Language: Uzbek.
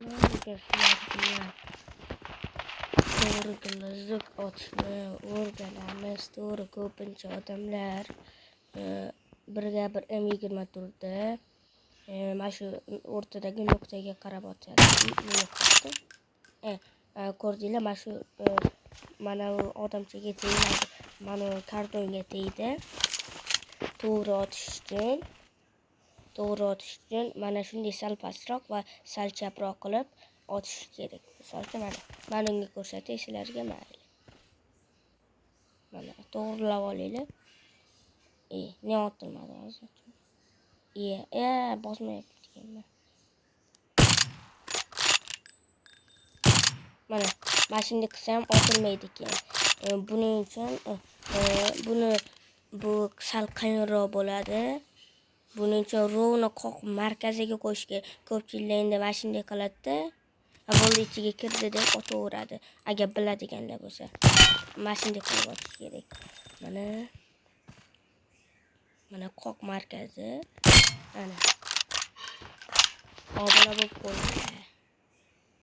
Bugun sizlar to'g'ri глазок otishni o'rganamiz. To'g'ri, ko'pincha odamlar birga bir M24da mana shu o'rtadagi nuqtaga qarab otadi. Nima? Ko'rdinglar, mana shu mana bu odamchaga tegmadi. Mana bu kartonga tegdi. To'g'ri otish uchun, to'g'ri otish uchun mana shunday sal pastroq va sal chaproq qilib otish kerak. Misol uchun, mana mana unga ko'rsatay sizlarga, mayli. Mana, to'g'rilab olinglar. Ne otilmadi hozir? Bosmayapti ekanman. Mana, mana shunday qilsa ham otilmaydi ekan. Buning uchun buni, bu sal qiyinroq bo'ladi. Buning uchun ровно qoq markaziga qo'yish kerak. Ko'pchiliklar endi mana shunday qiladi-da, bo'ldi, ichiga kirdi deb otaveradi. Agar biladiganlar bo'lsa. Mana shunday qilib otish kerak. Mana, mana qoq markazi. Mana. Obuna bo'lib qo'yinglar.